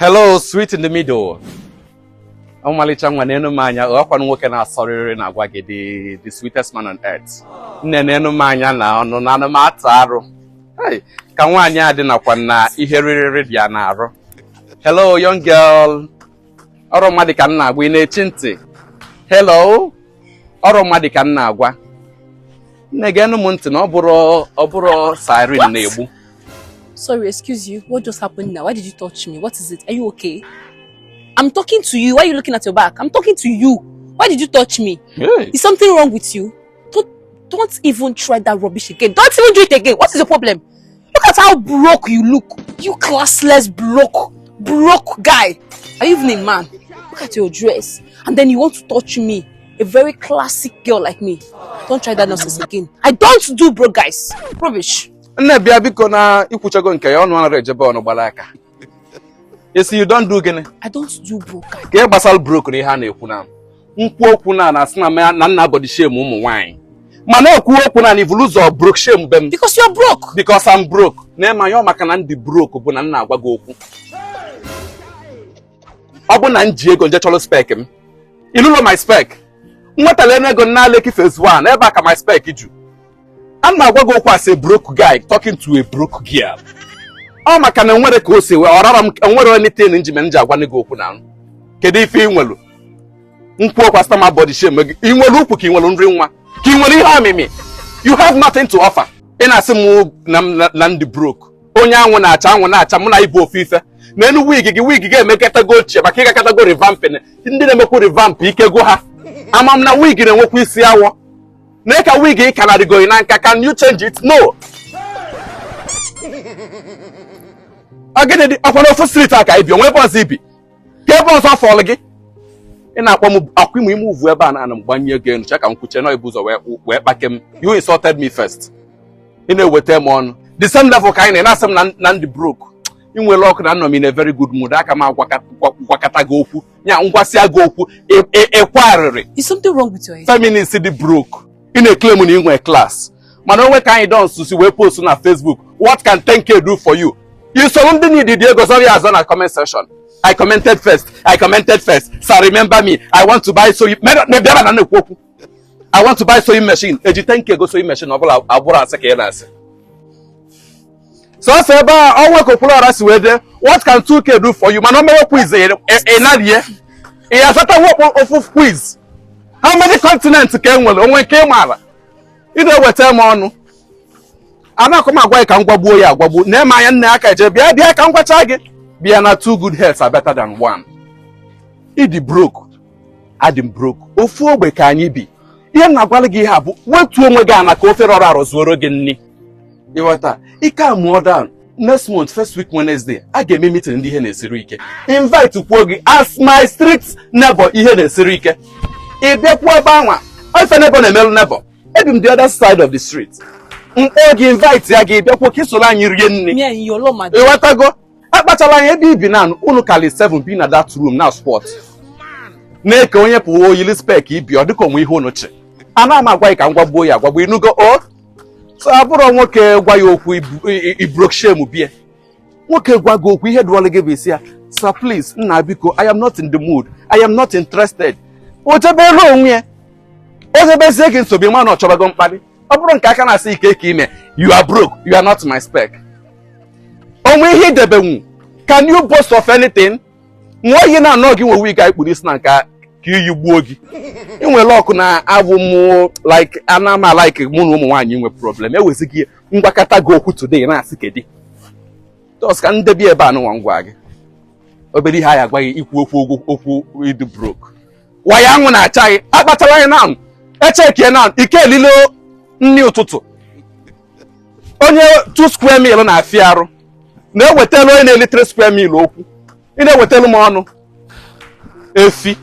Hello, sweet in the middle. Ọmalịcha nwa, n'enu m anya. Ọkwanụ nwoke na-asọrịrị na-agwa gị, the sweetest man on earth. Nne, n'enu m anya na ọnụ na anụ m ata arụ. Hey, ka nwaanyị a dị nakwa na ihe ririri dị ya n'arụ. Hello, young girl. Ọrụ mmadụ ka m na-agwa, ị na-echi ntị? Hello, ọrụ mmadụ ka m na-agwa. Nne, geenụ m ntị na ọ bụrụ siren na-egbu. Sorry, excuse you. What just happened now? Why did you touch me? What is it? Are you okay? I'm talking to you. Why are you looking at your back? I'm talking to you. Why did you touch me? Hey. Is something wrong with you? Don't even try that rubbish again. Don't even do it again. What is your problem? Look at how broke you look. You classless broke, broke guy. Are you even a man? Look at your dress. And then you want to touch me. A very classic girl like me. Don't try that nonsense again. I don't do broke guys. Rubbish. Nne, bịa biko, na ikwuchago nke ya. Ọnụ anaghị ejebe ọnụ gbara aka. Esi you don't do gịnị? I don't do broke guys. Ka ị gbasara broke na ihe a na-ekwu na nkwu okwu na na-asị na na nna body shame ụmụ nwaanyị, ma na-ekwu okwu na ivulu ụzọ broke shame be m. Because you're broke. Because I'm broke na-eme anya ọ, maka na ndị broke bụ na nna agwa gị okwu. Ọ bụ na m ji ego nje chọrọ spec m ịlụlọ my spec, nwetara enu ego na Lekki Phase 1 ebe a ka my spec ju. Ana m agwa gị okwu as a broke guy talking to a broke girl. Ọ maka na enwere ka o si wee ọ rara m, enwere anything nji mere m ji agwa gị okwu na kedu ife ị nwelu nkwu okwu asịta ma body shame gị. Ị nwere ukwu ka ị nwere nri nwa ka ị nwere ihe omimi. You have nothing to offer. Ị na-asị m na m na ndị broke, onye anwụ na-acha, anwụ na-acha mụ na ibu ofu ife na enu wig gị. Wig gị emekọtago ochie maka ịgakọtago revamping. Ndị na-emekwa revamp ike go ha. Ama m na wig na-enwekwa isi awọ na ka wig ị kanarịgoghị na nka. Can you change it? No. Ọ gịnị dị ọkwa n'ofu street a ka ibi onwe ebe ọzọ ibi ka ebe ọzọ fọlụ gị. Ị na-akpọ m akwa ime ime uvu ebe a na-ana m gbanye ego enu. Che ka m kwuche na ibu ụzọ wee kpake m. You insulted me first. Ị na-eweta m ọnụ the same level ka anyị na-asị m na ndị broke. Ị nwere ọkụ na nọ m in a very good mood. Aka m agwakọta gị okwu ya, ngwasịa gị okwu ịkwarịrị. Is something wrong with your head? Feminist dị broke, ị na-eclaim na ị nwee class, mana onwe ka anyị don susi wee post na Facebook, "What can 10K do for you?" Isoro ndị need dị ego zọrọ ya azọ na comment section. "I commented first, I commented first, sir. Remember me. I want to buy sewing." Bịara na na-ekwu okwu, "I want to buy sewing machine." Eji 10K go sewing machine ọbụla agbụrụ asị ka ị na-asị sọsọ ebe a ọnwa ka Okwuluọra si wee dee, "What can 2K do for you?" Mana o mewe quiz, ị narie ị azatawo ofu quiz. How many continents ka e nwere onwe nke ị maara? Ị na-eweta m ọnụ anakọ m agwa gị ka m gwagbuo ya agwagbuo na-eme anya nne aka eje. Bịa, bịa ka m gwacha gị. Bịa na two good heads are better than one. Ịdị broke, adị m broke, ofu ogbe ka anyị bi. Ihe m na-agwala gị ihe a bụ wetuo onwe gị ana ka ofe rọrọ arọ zuoro gị nni. Ịghọta ike a mụọ down. Next month, first week Wednesday, a ga-eme meeting ndị ihe na-esiri ike. Invite kwuo gị as my street neighbor. Ihe na-esiri ike, ị bịakwuo ebe anwa ife neighbor na-emelụ neighbor. Ebi m the other side of the street. Mkpọ gị, invite ya gị, bịakwuo ka ị soro anyị rie nri. Me and your love. Ịghọtago? Akpachala anya ebe ibi na unu kali 7 bi na that room na spot na-eke onye pụwa oyili spec ibi ọ dịka onwe ihe unu chi. Ana m agwa gị ka m gwagbuo ya agwagbuo. Inugo o so abụrụ nwoke gwa ya okwu ibroke shame bie. Nwoke gwa gị okwu, ihe dụọla gị bụ isi ya, "Sir, please, nna, biko, I am not in the mood. I am not interested." O jebere onwe ya, o jebezie gị nsogbu. Ma na ọ chọbago mkparị. Ọ bụrụ nke aka na-asị ike ka ime, you are broke, you are not my spec. Onwe ihe idebenwu? Can you boast of anything? Nwa oyi na-anọ gị nwe wig anyị kpuru isi na nke ka iyi gbuo gị. Ị nwere ọkụ na abụ mụ like ana m like mụ na ụmụ nwaanyị nwe problem. Ewezi gị ngwakọta gị okwu today na-asị kedu just ka ndebi ebe a nụnwa ngwa gị obere ihe anyị agwa gị ikwu okwu okwu ịdị broke waya anwụ na-acha gị. Akpatara anyị na echekie na ike elilo nri ụtụtụ. Onye 2 square meal na-afịa arụ na-ewetara onye na-eli 3 square meal okwu. Ị na-ewetara m ọnụ efi.